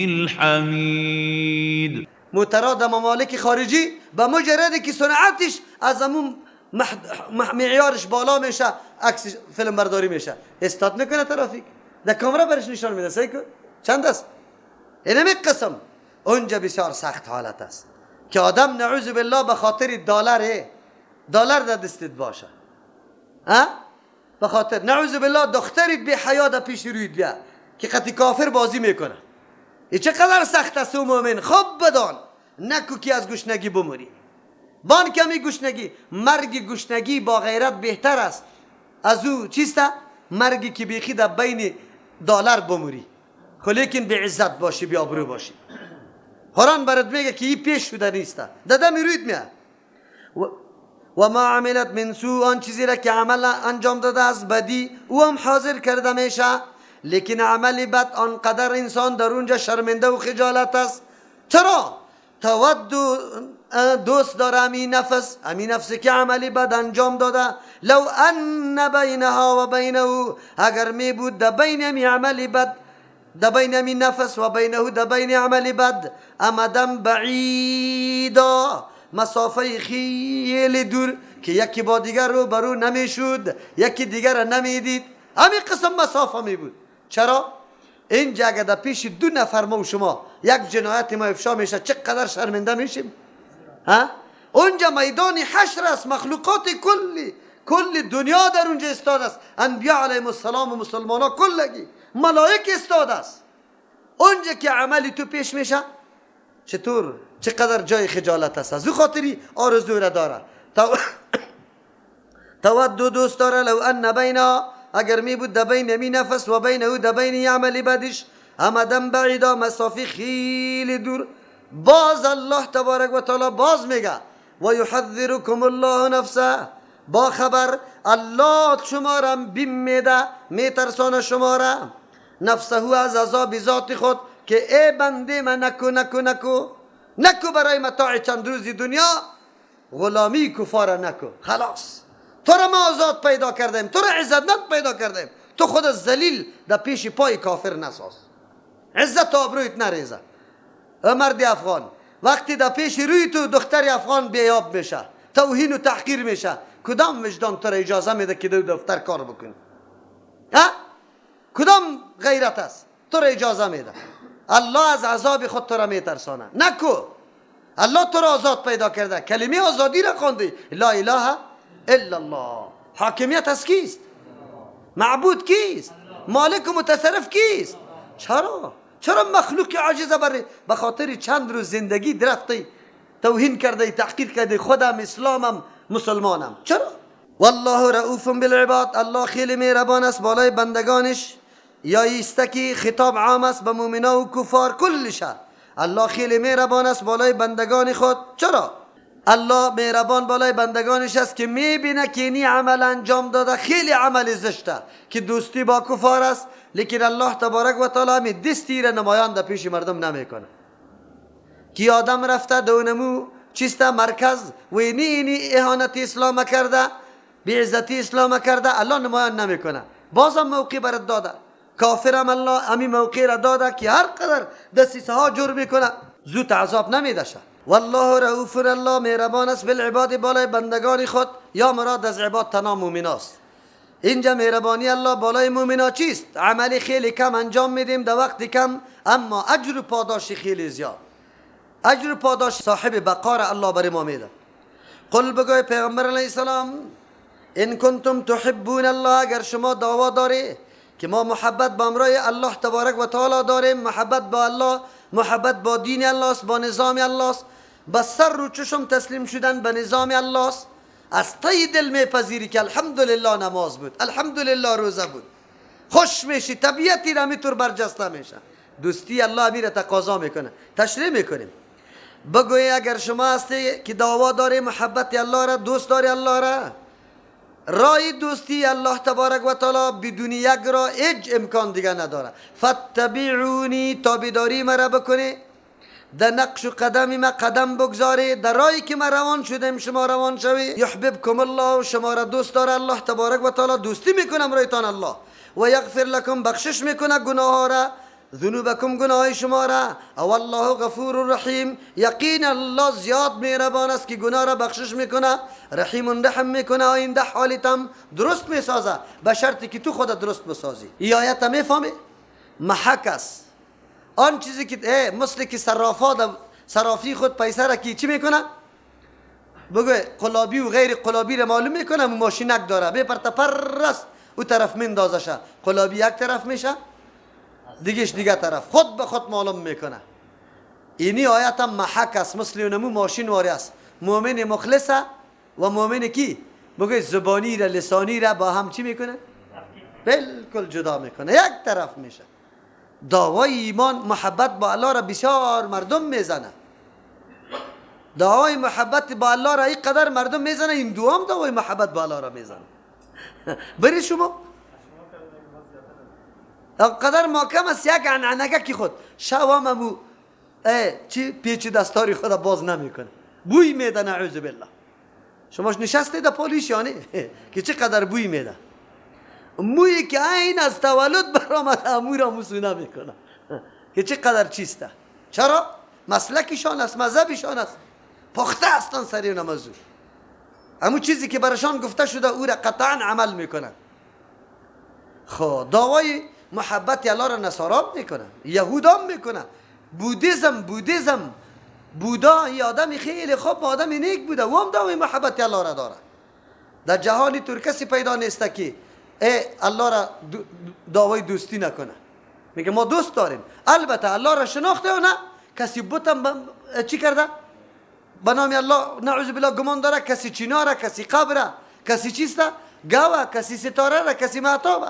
الحمید. موترا در ممالک خارجی به مجردی که سرعتش از همون معیارش بالا میشه، عکس فیلم برداری میشه، استاد میکنه ترافیک، در کامرا برش نشان میده. سعی کن چند است. اینمی قسم اونجا بسیار سخت حالت است که آدم نعوذ بالله به خاطر دلار در دستت باشه، ها، به خاطر نعوذ بالله دخترت بی حیا در پیش رویت بیا که قطعی کافر بازی میکنه. ای چقدر سخت است او مؤمن. خب بدان نکو که از گشنگی بمری، بان کمی گشنگی، مرگ گشنگی با غیرت بهتر است از او چیست؟ مرگی که بیخی در بین دلار بمری، خب لیکن به عزت باشی، بی آبرو باشی. قرآن برات میگه که این پیش شده نیست، داده میروید میاد. و ما عملت من سوء، آن چیزی را که عمل انجام داده از بدی او هم حاضر کرده میشه، لیکن عمل بد آنقدر انسان در اونجا شرمنده و خجالت است. چرا؟ تود دوست داره امی نفس، امی نفسی که عملی بد انجام داده، لو ان بینها و بینه، اگر می بود در بین امی عمل بد، در بین امی نفس و بینه، در بین عمل بد، امدن بعیدا، مسافه خیلی دور که یکی با دیگر رو برو نمیشد، یکی دیگر را نمیدید، امی قسم مسافه می بود. چرا؟ اینجا اگر در پیش دو نفر ما و شما یک جنایت ما افشا میشه چقدر شرمنده میشیم، ها؟ اونجا میدان حشر است، مخلوقات کل دنیا در اونجا استاد است، انبیا علیهم السلام و مسلمان ها کلگی، ملائک استاد است. اونجا که عملی تو پیش میشه چطور چقدر جای خجالت است. از او خاطری آرزو را داره، تود دوست داره، لو ان بینها، اگر می بود در بین می نفس و بین او در بین عمل بدش، امدن بعیدا، مسافه خیلی دور. باز الله تبارک و تعالی باز میگه و یحذرکم الله نفسه، با خبر الله شما را بیم میده، میترسانه شما را، نفسه از عذاب ذات خود، که ای بنده من نکو نکو نکو نکو برای متاع چند روزی دنیا غلامی کفار نکو، خلاص تو را ما آزاد پیدا کردیم، تو را عزتمند پیدا کردیم، تو خود ذلیل در پیش پای کافر نساز، عزت و آبرویت نریزه. مرد افغان وقتی در پیش روی تو دختر افغان بیاب میشه، توهین و تحقیر میشه، کدام وجدان تو را اجازه میده که دو دفتر کار بکنی؟ ها؟ کدام غیرت است تو را اجازه میده؟ الله از عذاب خود تو را میترسانه، نکو. الله تو را آزاد پیدا کرده، کلمه آزادی را خواندی، لا اله الا الله. حاکمیت از کیست؟ معبود کیست؟ مالک و متصرف کیست؟ چرا؟ چرا مخلوق عاجزه برای به خاطر چند روز زندگی درفتی توهین کرده، تحقیر کرده، خودم اسلامم مسلمانم؟ چرا؟ والله رؤوف بالعباد، الله خیلی مهربان است بالای بندگانش. یا ایستکی خطاب عام است به مؤمنا و کفار کلشه. الله خیلی مهربان است بالای بندگان خود. چرا؟ الله مهربان بالای بندگانش است که میبینه که اینی عمل انجام داده خیلی عمل زشته که دوستی با کفار است، لیکن الله تبارک و تعالی می دستی را نمایان در پیش مردم نمیکنه. که آدم رفته دونمو چیست مرکز و اینی اینی اهانت اسلام کرده، بیعزتی اسلام کرده، الله نمایان نمیکنه. بازم موقع برات داده، کافرم الله امی موقع را داده که هر قدر دسیسه ها جور میکنه زود عذاب نمیدشه. والله رؤوف، الله مهربان است بالعباد بالای بندگان خود، یا مراد از عباد تنها مؤمناست. اینجا مهربانی الله بالای مؤمنا چیست؟ عمل خیلی کم انجام میدیم در وقت کم، اما اجر و پاداش خیلی زیاد، اجر و پاداش صاحب بقا را الله برای ما میده. قل بگوی پیغمبر علیه السلام ان کنتم تحبون الله، اگر شما دعوا داری که ما محبت با امرای الله تبارک و تعالی داریم، محبت با الله، محبت با دین الله است، با نظام الله است، با سر و چشم تسلیم شدن به نظام الله است، از ته دل میپذیری که الحمدلله نماز بود، الحمدلله روزه بود، خوش میشی، طبیعتی را میطور برجسته میشه. دوستی الله میره تقاضا میکنه. تشریح میکنیم. بگوی اگر شما هستی که دعوا داری محبت الله را، دوست داری الله را، رای دوستی الله تبارک و تعالی بدون یک را هیچ امکان دیگه نداره. فتبعونی، تابعداری مرا بکنی، در نقش و قدم ما قدم بگذاری، در رایی که ما روان شدیم شما روان شوی. یحببکم الله، شما را دوست داره الله تبارک و تعالی، دوستی میکنم رایتان الله. و یغفر لکم، بخشش میکنه گناه ها را. ذنوبکم گناه شما را، والله غفور رحیم، یقین الله زیاد مهربان است که گناه را بخشش میکنه، رحیم رحم میکنه، آینده حالتم درست میسازه به شرطی که تو خودت درست بسازی. این آیت میفهمی؟ محک است آن چیزی که مثل که صرافا صرافی خود پیسه را که چی میکنه؟ بگو قلابی و غیر قلابی را معلوم میکنه، ماشینک داره بپرته پرست او طرف مندازشه، قلابی یک طرف میشه دیگهش دیگه طرف، خود به خود معلوم میکنه. اینی آیت هم محک است، مثل اونمو ماشین واری است. مؤمن مخلصه و مؤمن کی؟ بگو زبانی را لسانی را با هم چی میکنه؟ بالکل جدا میکنه، یک طرف میشه. دعوای ایمان محبت با الله را بسیار مردم میزنه، دعوای محبت با الله را اینقدر مردم میزنه، این دوام دعوای محبت با الله را میزنه. بری شما قدر محکم است، یک عنعنگه که خود شوام امو چی پیچ دستاری خود باز نمیکنه، بوی میده، نعوذ بالله. شما نشسته در پالیش یعنی که چقدر بوی میده، مویی که عین از تولد برآمده امو را مسو نمیکنه که چقدر چیسته. چرا؟ مسلکشان است، مذهبشان است، پخته هستن سر اون موضوع، امو چیزی که برشان گفته شده او را قطعا عمل میکنن. خب دعوای محبت الله را نصارا میکنن، یهودام میکنن، بودیزم بودا یه آدم خیلی خوب آدم نیک بوده و هم دعوای محبت الله را داره. در جهانی تر کسی پیدا نیست که الله را دعوای دوستی نکنه، میگه ما دوست داریم، البته الله را شناخته و نه کسی بتم چی کرده به نام الله نعوذ بالله گمان داره، کسی چیناره، کسی قبره، کسی چیسته گاوه، کسی ستاره را، کسی مهتابه،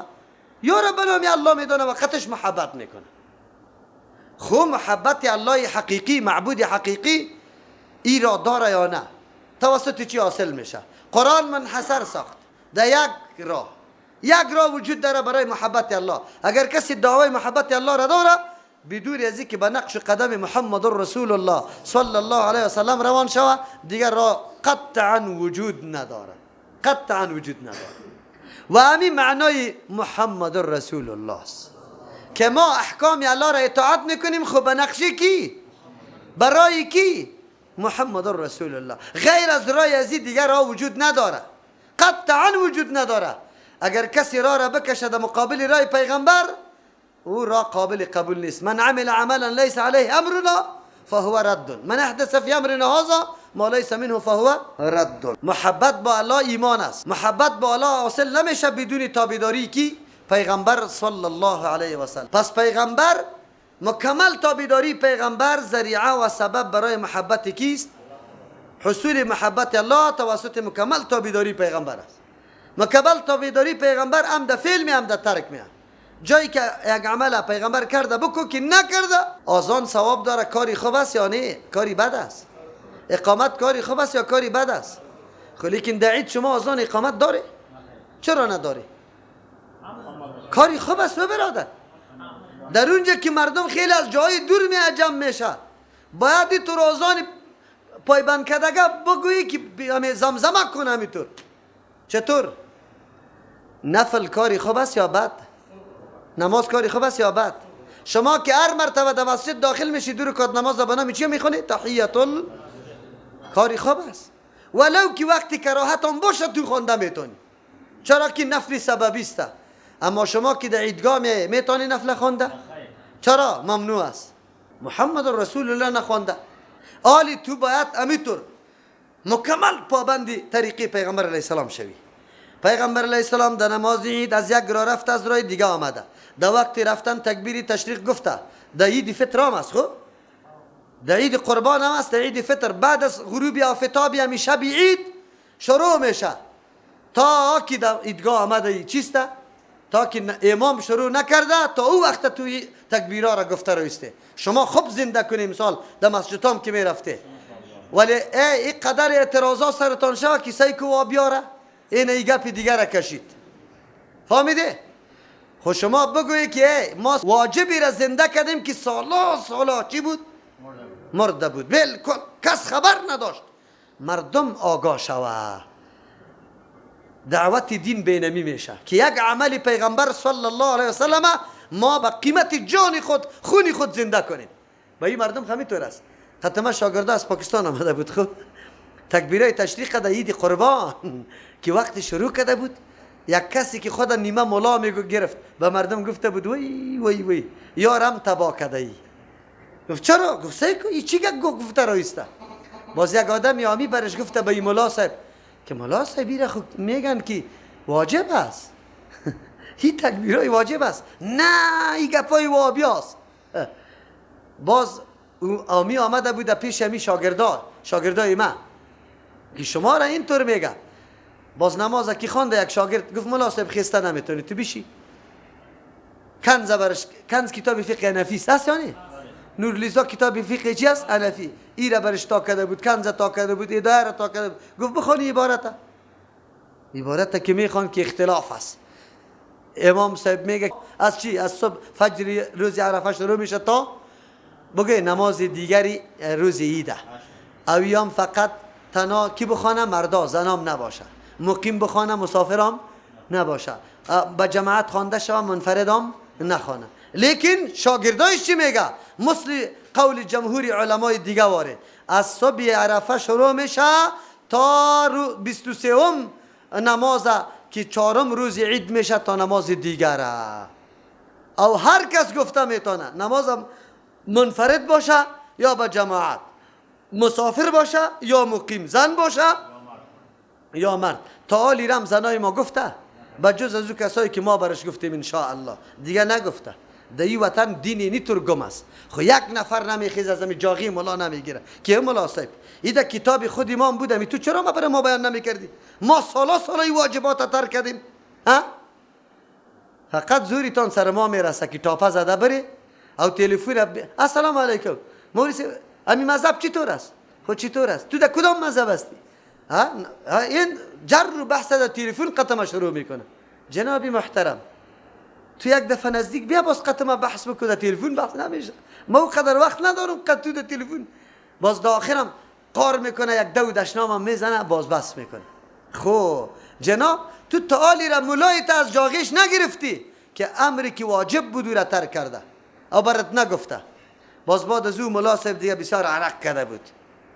یا را به نام الله میدانه و قطش محبت میکنه. خو محبت الله حقیقی، معبود حقیقی ای را داره یا نه؟ توسط چی حاصل میشه؟ قرآن منحصر ساخت در یک راه، یک راه وجود داره برای محبت الله. اگر کسی دعوای محبت الله را داره بدون از اینکه به نقش قدم محمد رسول الله صلی الله علیه وسلم روان شوه، دیگر راه قطعا وجود نداره، قطعا وجود نداره. و همین معنای محمد رسول الله است که ما احکام الله را اطاعت میکنیم، خب به نقش کی؟ برای کی؟ محمد رسول الله. غیر از رای از دیگر راه وجود نداره، قطعا وجود نداره. اگر کسی راه را بکشه در مقابل رای پیغمبر، او را قابل قبول نیست. من عمل عملا ليس عليه امرنا فهو رد، من احدث في امرنا هذا ما ليس منه فهو رد. محبت با الله ایمان است. محبت با الله حاصل نمیشه بدون تابعداری کی؟ پیغمبر صلی الله علیه و سلم. پس پیغمبر مکمل تابعداری پیغمبر ذریعه و سبب برای محبت کیست؟ حصول محبت الله توسط مکمل تابعداری پیغمبر است. مکمل تابعداری پیغمبر هم در فعل می هم در ترک می. جایی که یک عمل پیغمبر کرده بکو که نکرده، آذان ثواب داره، کاری خوب است یا نه؟ کاری بد است. اقامت کاری خوب است یا کاری بد است؟ خب لیکن در عید شما آذان اقامت داره؟ چرا نداره؟ کاری خوب است برادر. در اونجا که مردم خیلی از جای دور می جمع میشه، باید تو آذان پایبند کردگه بگویی که زمزمه کن. همینطور چطور؟ نفل کاری خوب است یا بد؟ نماز کاری خوب است یا بد؟ شما که هر مرتبه در مسجد داخل میشی دو رکعت نماز به نام چی میخونی؟ تحیت ال کاری خوب است، ولو که وقتی کراهت هم باشه تو خوانده میتونی، چرا که نفل سببی است. اما شما که در عیدگاه میتونی نفل خوانده؟ چرا؟ ممنوع است. محمد رسول الله نخوانده. آلی تو باید امیطور مکمل پابند طریقه پیغمبر علیه السلام شوی. پیغمبر علیه السلام در نماز عید از یک راه رفت از راه دیگه آمده، در وقت رفتن تکبیر تشریق گفته. در عید فطر هم است، خب در عید قربان هم است، در عید فطر بعد از غروب آفتاب همی شب عید شروع میشه تا که در عیدگاه آمده چیسته، تا که امام شروع نکرده تا او وقت توی تکبیرها را گفته رویسته. شما خوب زنده کنی مثال در مسجد هم که میرفته، ولی ای قدر اعتراضا سرتان شوه که سیکو بیاره این ای گپ دیگر را کشید. فهمیده؟ خب شما بگویی که ما واجبی را زنده کردیم که سالا سالا چی بود؟ مرده بود، بالکل کس خبر نداشت. مردم آگاه شوه، دعوت دین بینمی میشه که یک عمل پیغمبر صلی الله علیه وسلم ما به قیمت جان خود، خون خود زنده کنیم. با این مردم همینطور است. ختمه شاگرده از پاکستان آمده بود، خب تکبیرای تشریق کرده عید قربان که وقت شروع کرده بود، یک کسی که خود نیمه ملا میگو گرفت به مردم گفته بود وی وی وی یارم تبا کرده ای. گفت چرا؟ گفت سیکو ای چی گفته رایسته. باز یک آدم یامی برش گفته به این ملا صاحب که ملا صاحب ایره خود میگن که واجب است، هی تکبیرای واجب است، نه ای گپای وابی است. باز آمی آمده بود پیش همی شاگردای من که شما را اینطور میگه. باز نماز کی خوانده یک شاگرد گفت ملا صاحب خسته نمیتونی تو بشی. کنز برش، کنز کتاب فقه حنفی است یا نه؟ نورلیزا کتاب فقه چی است؟ حنفی. ای را برش تا کرده بود، کنز تا کرده بود، اداره تا کرده بود. گفت بخوانی عبارت، عبارت که میخوان که اختلاف است. امام صاحب میگه از چی؟ از صبح فجر روز عرفه شروع میشه تا بگه نماز دیگری روز عیده. اویام فقط تنها کی بخوانه؟ مردا، زنام نباشه. مقیم بخوانه، مسافرام نباشه. با جماعت خوانده شوه، منفردام نخوانه. لیکن شاگردایش چی میگه؟ مثل قول جمهور علمای دیگه واره، از صبح عرفه شروع میشه تا 23 نماز که چهارم روز عید میشه تا نماز دیگره. او هر کس گفته میتونه نماز منفرد باشه یا با جماعت، مسافر باشه یا مقیم، زن باشه یا مرد. تا حالی رم زنای ما گفته، بجز از او کسایی که ما برش گفتیم ان شاء الله دیگه نگفته. در این وطن دینی نیتور گم است. خو یک نفر نمیخیز از همی جاغی ملا نمیگیره که ملا صاحب این در کتاب خود امام بوده، تو چرا ما برای ما بیان نمیکردی؟ ما سالا سالا این واجبات ترک کردیم. ها؟ فقط زوریتان سر ما میرسه که تاپه زده بری او تلفن السلام علیکم موری امی مذهب چطور است؟ خود چطور است؟ تو در کدام مذهب هستی؟ ها؟ این جر و بحث در تلفن قطمه شروع میکنه. جناب محترم تو یک دفعه نزدیک بیا باز قطمه بحث بکن، در تلفن بحث نمیشه. ما قدر وقت ندارم قد تو در تلفن. باز در آخرم قار میکنه، یک دو دشنام میزنه، باز بس میکنه. خب جناب تو تعالی را مولایت از جاغیش نگرفتی که امری که واجب بود را ترک کرده او برات نگفته. باز بعد از او ملا صاحب دیگه بسیار عرق کرده بود،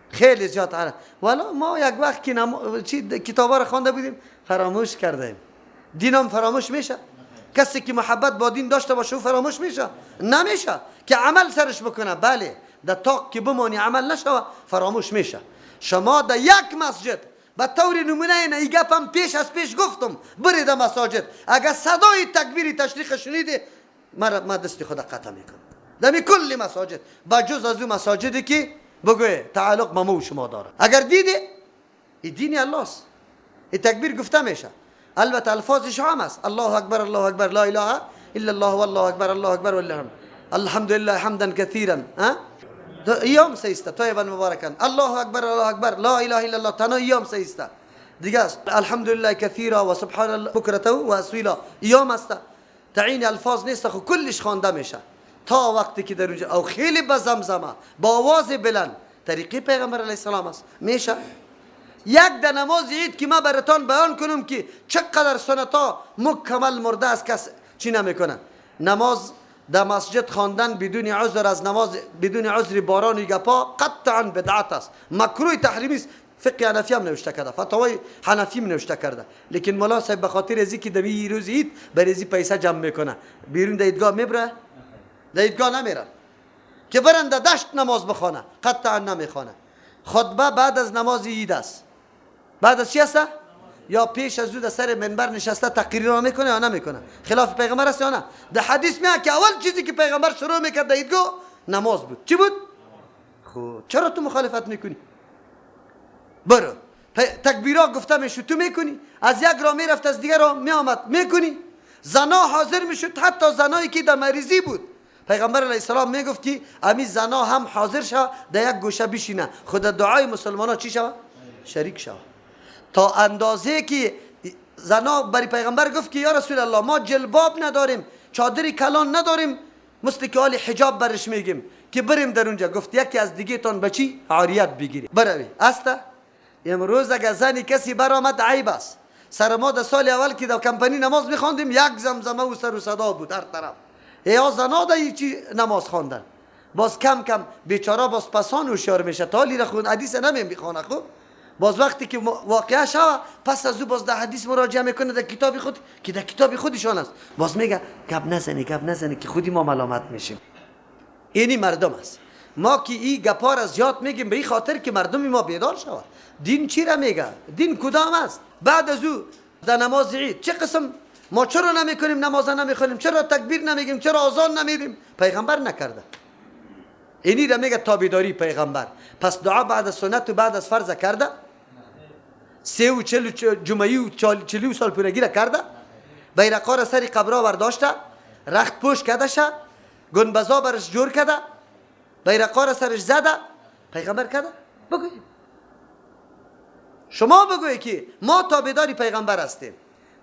خیلی زیاد عرق. والا ما یک وقت که کتابا را خوانده بودیم فراموش کردیم. دینم فراموش میشه؟ کسی که محبت با دین داشته باشه او فراموش میشه؟ نمیشه که عمل سرش بکنه. بله در طاق که بمانی عمل نشوه فراموش میشه. شما در یک مسجد به طور نمونه این گپم پیش از پیش گفتم، برید مساجد اگر صدای تکبیر تشریق شنیدی ما دست خود قطع میکنم دمی کل مساجد، بجز از او مساجدی که بگوی تعلق با ما و شما داره. اگر دیدی این دین الله است، این تکبیر گفته میشه. البته الفاظش عام است، الله اکبر الله اکبر لا اله الا الله والله اکبر الله اکبر والله الحمد الحمد لله حمدا كثيرا، ها ایام سیسته طیبا مبارکا، الله اکبر الله اکبر لا اله الا الله، تنها ایام سیسته دیگه است. الحمد لله كثيرا و سبحان الله بکرته و اصیلا، ایام است. تعیین الفاظ نیست، خو کلش خوانده میشه تا وقتی که در اونجا او خیلی با زمزمه با آواز بلند طریقی پیغمبر علیه السلام است میشه. یک در نماز عید که ما براتان بیان کنم که چقدر سنتا مکمل مرده است کس چی نمیکنه. نماز در مسجد خواندن بدون عذر از نماز بدون عذر باران گپا قطعا بدعت است، مکروه تحریمی است. فقه حنفی هم نوشته کرده، فتاوای حنفی هم نوشته کرده، لیکن ملا صاحب به خاطر ازی که دمی روز عید برای پیسه جمع میکنه بیرون در عیدگاه میبره، در عیدگاه نمیره که برن در دشت نماز بخوانه، قطعا نمیخوانه. خطبه بعد از نماز عید است. بعد از چی است؟ یا پیش از او در سر منبر نشسته تقریر را میکنه یا نمیکنه؟ خلاف پیغمبر است یا نه؟ در حدیث میاد که اول چیزی که پیغمبر شروع میکرد در عیدگاه نماز بود. چی بود؟ خب چرا تو مخالفت میکنی؟ برو تکبیرا گفته میشد تو میکنی، از یک را میرفت از دیگر را میآمد میکنی. زنا حاضر میشد، حتی زنایی که در مریضی بود پیغمبر علیه السلام میگفت که امی زنا هم حاضر شوه در یک گوشه بشینه، خود دعای مسلمان ها چی شوه؟ شریک شوه. تا اندازه که زنا برای پیغمبر گفت که یا رسول الله ما جلباب نداریم، چادری کلان نداریم، مثل که حال حجاب برش میگیم که بریم در اونجا. گفت یکی از دیگه تان به چی؟ عاریت بگیری بروی. است امروز اگر زنی کسی برآمد عیب است. سر ما در سال اول که در کمپانی نماز میخواندیم یک زمزمه و سر و صدا بود هر طرف. یا زنا ده چی نماز خواندن. باز کم کم بیچاره باز پسان هوشیار میشه تا حالی را خون حدیث نمیم بخوانه. خب باز وقتی که واقعه شوه پس از او باز در حدیث مراجعه میکنه در کتاب خود که در کتاب خودشان است، باز میگه گپ نزنی گپ نزنی که خودی ما ملامت میشیم. اینی مردم است. ما که این گپا را زیاد میگیم به این خاطر که مردم ما بیدار شود. دین چی را میگه؟ دین کدام است؟ بعد از او در نماز عید چه قسم ما چرا نمیکنیم نماز نمیخونیم؟ چرا تکبیر نمیگیم؟ چرا اذان نمیدیم؟ پیغمبر نکرده. اینی را میگه تابعداری پیغمبر. پس دعا بعد از سنت و بعد از فرض کرده؟ 43 جمعی و 40 سال پورگی را کرده؟ بیرقا را سر قبرا برداشته، رخت پوش کرده شه، گنبزا برش جور کرده، بیرقا را سرش زده، پیغمبر کرده؟ بگویید شما، بگویید که ما تابعداری پیغمبر هستیم.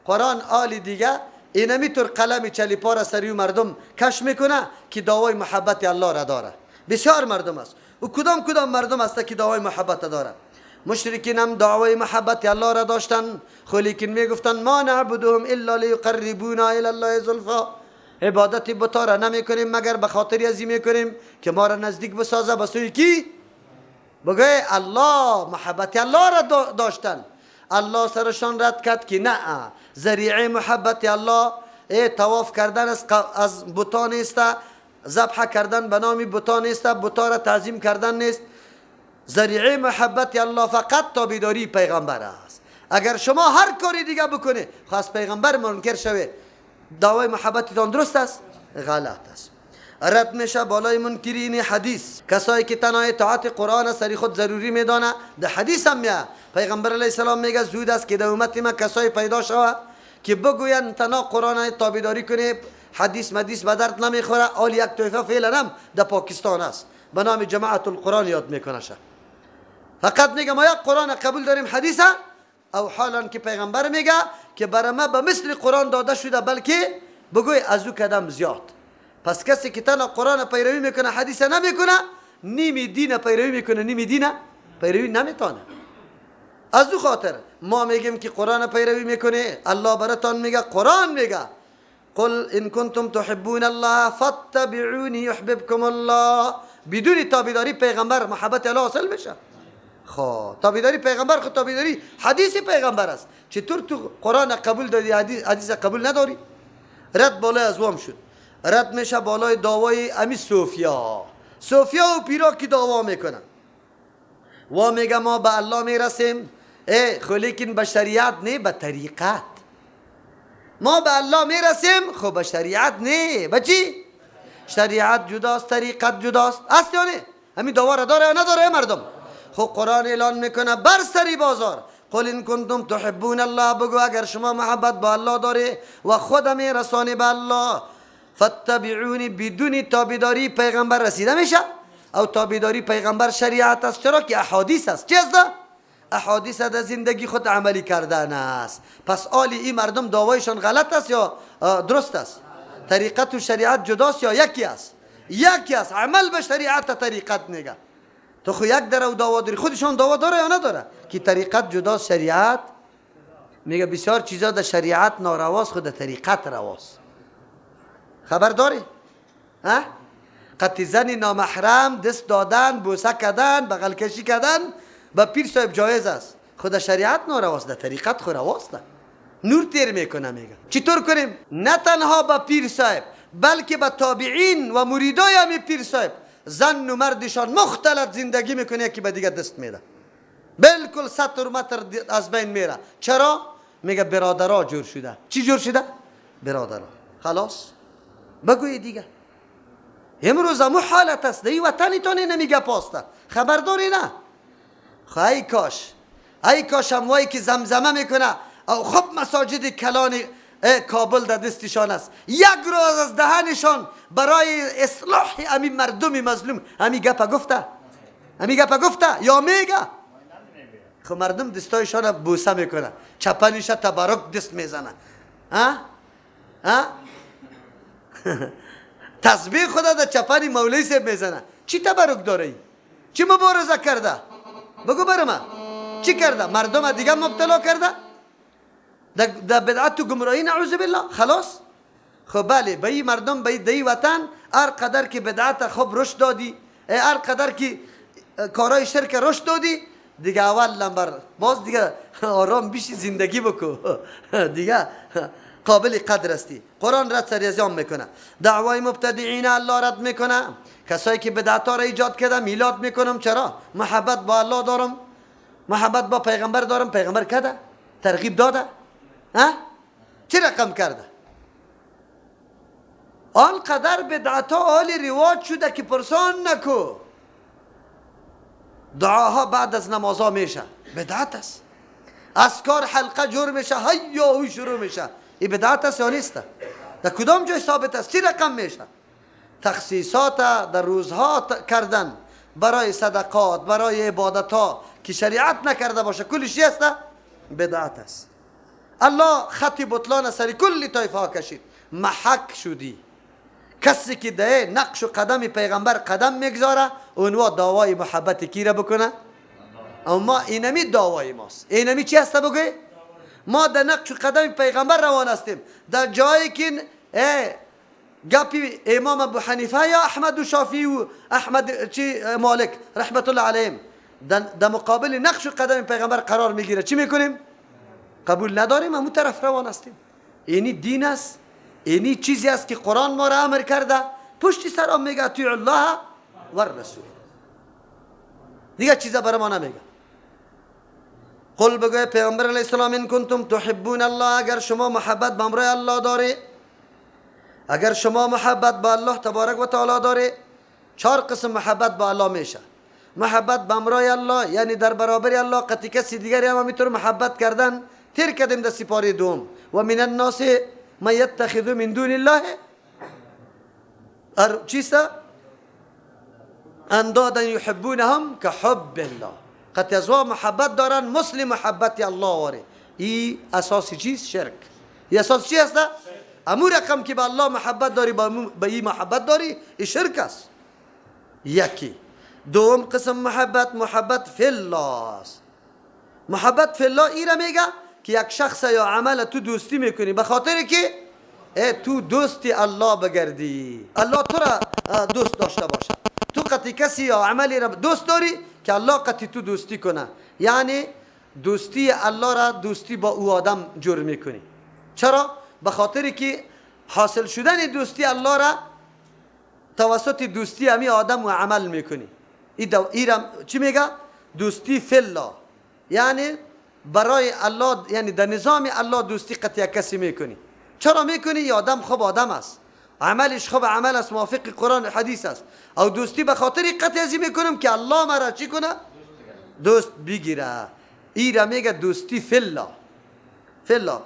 قرآن آل دیگه اینمی طور قلم چلیپا را سری مردم کش میکنه که دعوای محبت الله را داره. بسیار مردم است. و کدام کدام مردم است که دعوای محبت داره؟ مشرکین هم دعوای محبت الله را داشتن، خو لیکن میگفتن ما نعبدهم الا لیقربونا الی الله زلفا. عبادت بتا را نمیکنیم مگر به خاطر ازی میکنیم که ما را نزدیک بسازه به سوی کی؟ بگه الله. محبت الله را داشتن. الله سرشان رد کرد که نه، ذریعه محبت الله طواف کردن از بتا نیست، ذبح کردن به نام بتا نیست، بتا را تعظیم کردن نیست. ذریعه محبت الله فقط تابعداری پیغمبر است. اگر شما هر کاری دیگه بکنه خواست پیغمبر منکر شوه، دعوای محبتتان درست است؟ غلط است. رد میشه بالای منکرین حدیث، کسایی که تنها اطاعت قرآن سری خود ضروری میدانه. در حدیث هم میاد پیغمبر علیه السلام میگه زود است که در امت ما کسایی پیدا شوه که بگوین تنها قرآن تابعداری کنه، حدیث مدیس به درد نمیخوره. آل یک طایفه فعلا هم در پاکستان است به نام جماعت القرآن یاد میکنه شه. فقط میگه ما یک قرآن قبول داریم حدیث، او حالا که پیغمبر میگه که برای ما به مثل قرآن داده شده بلکه بگوی از او کدم زیاد. پس کسی که تنها قرآن پیروی میکنه حدیث نمیکنه، نیمی دین پیروی میکنه نیمی دین پیروی نمیتونه. از او خاطر ما میگیم که قرآن پیروی میکنه، الله براتان میگه، قرآن میگه قل ان کنتم تحبون الله فاتبعونی یحببکم الله. بدون تابعداری پیغمبر محبت الله حاصل میشه؟ خب تابعداری پیغمبر خود تابعداری حدیث پیغمبر است. چطور تو قرآن قبول داری حدیث قبول نداری؟ رد بالای از وام شد. رد میشه بالای دعوای امی صوفیا، صوفیا و پیرا که دعوا میکنن و میگه ما به الله میرسیم، ای خو لیکن به شریعت نه، به طریقت. ما به الله میرسیم خو به شریعت نه، به چی؟ شریعت جداست طریقت جداست. است یا نه؟ همین دعوا را داره یا نداره مردم؟ خو قرآن اعلان میکنه بر سری بازار قل ان کنتم تحبون الله، بگو اگر شما محبت با الله داره و خود میرسانی به الله، فاتبعونی، بدون تابعداری پیغمبر رسیده میشه؟ او تابعداری پیغمبر شریعت است، چرا که احادیث است. چی است؟ احادیث در زندگی خود عملی کردن است. پس آلی این مردم دعوایشان غلط است یا درست است؟ طریقت و شریعت جداست یا یکی است؟ یکی است. عمل به شریعت طریقت میگه. تو خو یک در او دعوا داری، خودشان دعوا داره یا نداره که طریقت جداست شریعت؟ میگه بسیار چیزا در شریعت نارواست خود در طریقت رواست. خبر داری؟ ها؟ قطع زن نامحرم دست دادن، بوسه کردن، بغل کشی کردن با پیر صاحب جایز است. خود شریعت نارواست، در طریقت خو رواست. نور تیر میکنه. میگه چطور کنیم؟ نه تنها با پیر صاحب بلکه با تابعین و مریدای همی پیر صاحب زن و مردشان مختلط زندگی میکنه، یکی به دیگه دست میده، بالکل سطر متر از بین میره. چرا؟ میگه برادرها جور شده. چی جور شده؟ برادرها. خلاص بگوی دیگه امروز امو حالت است. دی وطنتان نمیگه پاسته، خبرداری نه. خو ای کاش، ای کاش اموایی که زمزمه میکنه او خب مساجد کلان کابل در دستشان است، یک روز از دهنشان برای اصلاح امی مردم مظلوم امی گپا گفته، امی گپا گفته یا میگه؟ خب مردم دستایشان بوسه میکنه، چپنش تبرک دست میزنه، ها ها تسبیح خدا در چپنی مولوی صاحب میزنه. چی تبرک داره؟ چی مبارزه کرده؟ بگو برای من چی کرده؟ مردم دیگه مبتلا کرده در بدعت و گمراهی، نعوذ بالله. خلاص خب بله، به این مردم، به دی وطن هر قدر که بدعت خب رشد دادی، هر قدر که کارهای شرک رشد دادی، دیگه اول نمبر باز دیگه آرام بیشی زندگی بکو، دیگه قابل قدر هستی. قرآن رد سریزیان میکنه. دعوای مبتدعین الله رد میکنه. کسایی که بدعت ها را ایجاد کرده میلاد میکنم. چرا؟ محبت با الله دارم، محبت با پیغمبر دارم. پیغمبر کرده، ترغیب داده، ها؟ چه رقم کرده؟ آنقدر بدعت ها عالی رواج شده که پرسان نکو. دعاها بعد از نمازها میشه، بدعت است. اذکار حلقه جور میشه، هیا هوی شروع میشه. این بدعت است یا نیست؟ در کدام جای ثابت است؟ چی رقم میشه؟ تخصیصات در روزها کردن برای صدقات، برای عبادت ها که شریعت نکرده باشه، کلش چی است؟ بدعت است. الله خط بطلان سر کل طایفه ها کشید. محک شدی. کسی که ده نقش و قدم پیغمبر قدم میگذاره، اونوا دعوای محبت کی را بکنه؟ اما اینمی دعوای ماست. اینمی چی هست بگوی؟ ما در نقش و قدم پیغمبر روان هستیم. در جایی که گپی امام ابو حنیفه یا احمد و شافعی و احمد چی مالک رحمت الله علیهم در مقابل نقش و قدم پیغمبر قرار میگیره، چی میکنیم؟ قبول نداریم، همون طرف روان هستیم. اینی دین است، اینی چیزی است که قرآن ما را امر کرده. پشت سر میگه اطیع الله و الرسول، دیگه چیزا برای ما نمیگه. قل بگوی پیغمبر علیه السلام ان کنتم تحبون الله، اگر شما محبت به امر الله داری، اگر شما محبت به الله تبارک و تعالی داری، چهار قسم محبت به الله میشه. محبت به امر الله یعنی در برابر الله قطعی کسی دیگری هم میتونه محبت کردن تیر کردیم در سپاره دوم. و من الناس من یتخذ من دون الله چیست؟ اندادا یحبونهم كحب الله. قد ازوا محبت دارن مثل محبت الله واره. ای اساس چیست؟ شرک. ای اساس چی است؟ امو رقم که به الله محبت داری به ای محبت داری، ای شرک است. یکی. دوم قسم محبت، محبت فی الله است. محبت فی الله ای را میگه که یک شخص یا عمل تو دوستی میکنی به خاطر که تو دوستی الله بگردی، الله تو را دوست داشته باشه. تو قطعی کسی یا عملی را دوست داری که الله قطعی تو دوستی کنه، یعنی دوستی الله را دوستی با او آدم جور میکنی. چرا؟ به خاطر که حاصل شدن دوستی الله را توسط دوستی همی آدم و عمل میکنی. ای را چی میگه؟ دوستی فی الله، یعنی برای الله، یعنی در نظام الله دوستی قطعی کسی میکنی. چرا میکنی؟ ای آدم خوب آدم است، عملش خوب عمل است، موافق قرآن و حدیث است، او دوستی به خاطر قطعی ازی میکنم که الله مرا چی کنه؟ دوست بگیره. ای را میگه دوستی فی الله. فی الله.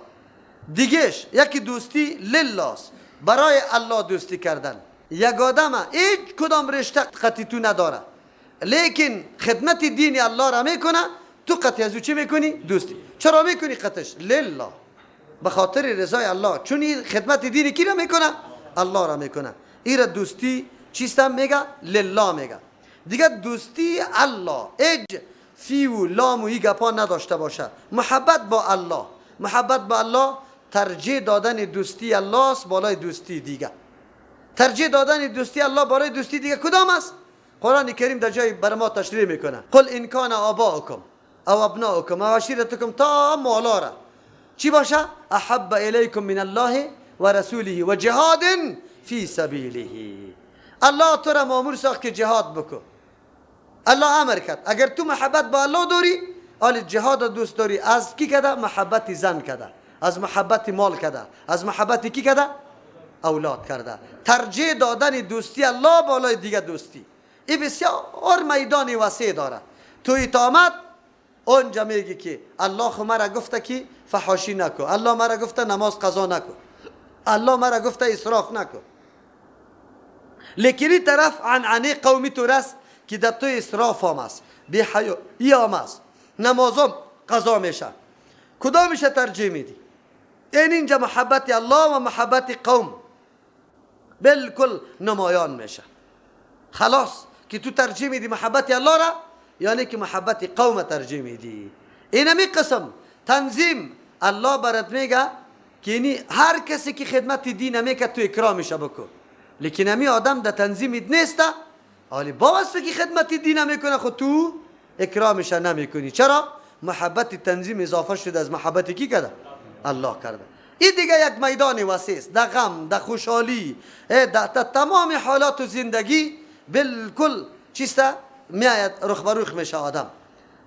دیگهش یکی دوستی لله است، برای الله دوستی کردن. یک آدم هیچ کدام رشته قطعی تو نداره، لیکن خدمت دین الله را میکنه، تو قطعی از او چی میکنی؟ دوستی. چرا میکنی قطعش؟ لله، به خاطر رضای الله. چون این خدمت دین کی را میکنه؟ الله را میکنه. این را دوستی چیستم میگه؟ لله میگه. دیگه دوستی الله اج فی و لام و ای گپا نداشته باشه. محبت با الله، محبت با الله ترجیح دادن دوستی الله است بالای دوستی دیگه. ترجیح دادن دوستی الله بالای دوستی دیگه کدام است؟ قرآن کریم در جای بر ما تشریح میکنه. قل ان کان آباؤکم او ابناؤکم او عشیرتکم تا مالا را چی باشه؟ احب الیکم من الله و رسوله و جهاد فی سبیله. الله تو را مامور ساخت که جهاد بکو. الله امر کرد اگر تو محبت با الله داری، آل جهاد دوست داری، از کی کده؟ محبت زن کده، از محبت مال کده، از محبت کی کده؟ اولاد کرده. ترجیح دادن دوستی الله بالای دیگه دوستی. این بسیار میدان وسیع داره. تو اتامت اونجا میگی که الله خو مرا گفته که فحاشی نکو، الله مرا گفته نماز قضا نکو، الله مرا گفته اسراف نکو. لیکن این طرف عنعنه قومی تو رست که در تو اسراف هم است، بی حیایی هم است، نمازم قضا میشه. کدامش ترجیح میدی؟ این اینجا محبت الله و محبت قوم بالکل نمایان میشه. خلاص که تو ترجیح میدی محبت الله را، یعنی که محبت قوم ترجیح میدی. اینمی قسم تنظیم الله برات میگه که که یعنی هر کسی که خدمت دین میکرد تو اکرامش بکن، لیکن امی آدم در تنظیم نیست، حالی با وصف که خدمت دین میکنه خود تو اکرامش نمیکنی. چرا؟ محبت تنظیم اضافه شده از محبت کی کرده؟ الله کرده. این دیگه یک میدان وسیع است، در غم، در خوشحالی، در تمام حالات و زندگی بالکل چیست؟ میاید رخ به رخ میشه آدم.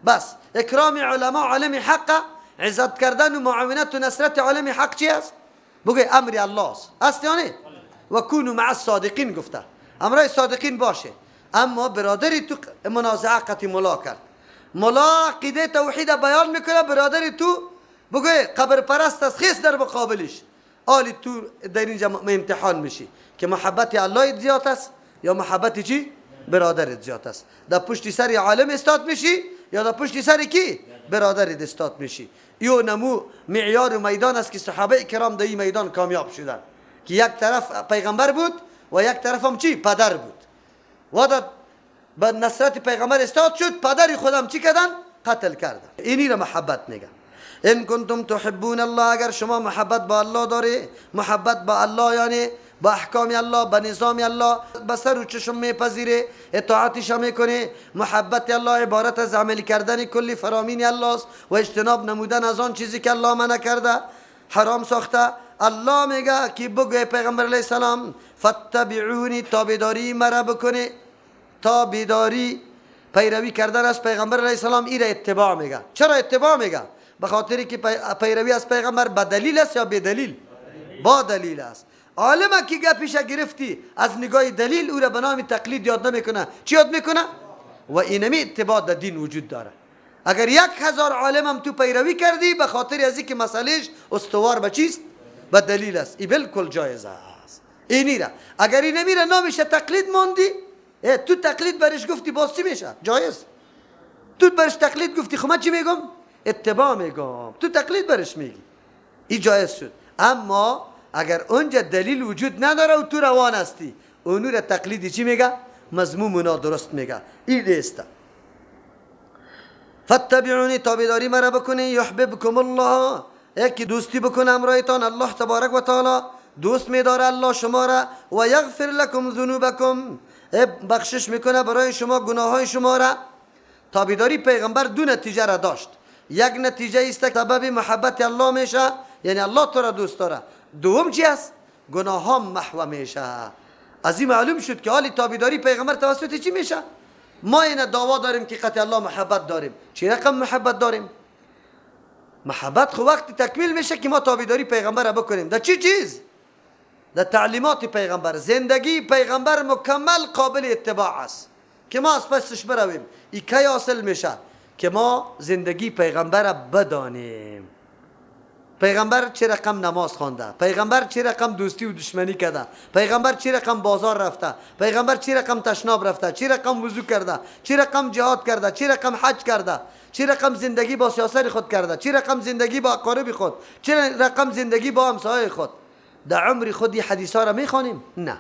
بس اکرام علما عالم حق، عزت کردن و معاونت و نصرت عالم حق چی است؟ بگه امر الله است. است یا نه؟ و کونوا مع الصادقین گفته، امرای صادقین باشه. اما برادری تو منازعه قطی ملا کرد، ملا عقیده توحید بیان میکنه، برادری تو بگه قبر پرست است، خیس در مقابلش، آلی تو در اینجا امتحان میشی که محبت الله زیاد است یا محبت چی؟ برادرت زیاد است. در پشت سر عالم استاد میشی یا در پشت سر کی؟ برادرت استاد میشی. یو نمو معیار و میدان است که صحابه کرام در این میدان کامیاب شدن، که یک طرف پیغمبر بود و یک طرف هم چی؟ پدر بود. و در به نصرت پیغمبر استاد شد، پدر خودم چی کردن؟ قتل کردن. اینی را محبت میگه. ان کنتم تحبون الله، اگر شما محبت با الله داری، محبت با الله یعنی با احکام الله، با نظام الله، با سر و چشم میپذیره، اطاعتش میکنه. محبت الله عبارت از عمل کردن کل فرامین الله است و اجتناب نمودن از آن چیزی که الله منع کرده، حرام ساخته. الله میگه که بگو پیغمبر علیه السلام فتبعونی، تابعداری مرا بکنه. تابعداری پیروی کردن از پیغمبر علیه السلام، ایره اتباع میگه. چرا اتباع میگه؟ به خاطری که پیروی از پیغمبر با دلیل است یا به دلیل؟ با دلیل است. عالم که گپیش گرفتی از نگاه دلیل او را به نام تقلید یاد نمیکنه، چی یاد میکنه؟ و اینمی اتباع در دین وجود داره. اگر 1000 عالم هم تو پیروی کردی به خاطر از اینکه مسئلهش استوار به چیست؟ به دلیل است، ای بالکل جایز است. اینی را اگر این نمیره نامش تقلید ماندی، تو تقلید برش گفتی باز چی میشه؟ جایز. تو برش تقلید گفتی، خب من چی میگم؟ اتباع میگم. تو تقلید برش میگی، این جایز شد. اما اگر اونجا دلیل وجود نداره و تو روان هستی، اونو را تقلیدی چی میگه؟ مذموم و نادرست میگه. این نیست. فتبعونی، تابعداری مرا بکنی، یحببکم الله، یکی دوستی بکنه امرایتان، الله تبارک و تعالی دوست میداره الله شما را، و یغفر لکم ذنوبکم، بخشش میکنه برای شما گناه های شما را. تابعداری پیغمبر دو نتیجه را داشت. یک نتیجه است که سبب محبت الله میشه، یعنی الله تو را دوست داره. دوم چی است؟ گناه ها محو میشه. از این معلوم شد که حال تابعداری پیغمبر توسط چی میشه؟ ما این دعوا داریم که قطع الله محبت داریم. چی رقم محبت داریم؟ محبت خو وقتی تکمیل میشه که ما تابعداری پیغمبر را بکنیم. در چی چیز؟ در تعلیمات پیغمبر. زندگی پیغمبر مکمل قابل اتباع است که ما از پسش برویم. ای کی حاصل میشه؟ که ما زندگی پیغمبر را بدانیم. پیغمبر چه رقم نماز خوانده، پیغمبر چه رقم دوستی و دشمنی کرده، پیغمبر چه رقم بازار رفته، پیغمبر چه رقم تشناب رفته، چه رقم وضو کرده، چه رقم جهاد کرده، چه رقم حج کرده، چه رقم زندگی با سیاست خود کرده، چه رقم زندگی با اقارب خود، چه رقم زندگی با همسایه خود. در عمر خود این حدیث ها را میخوانیم؟ نه.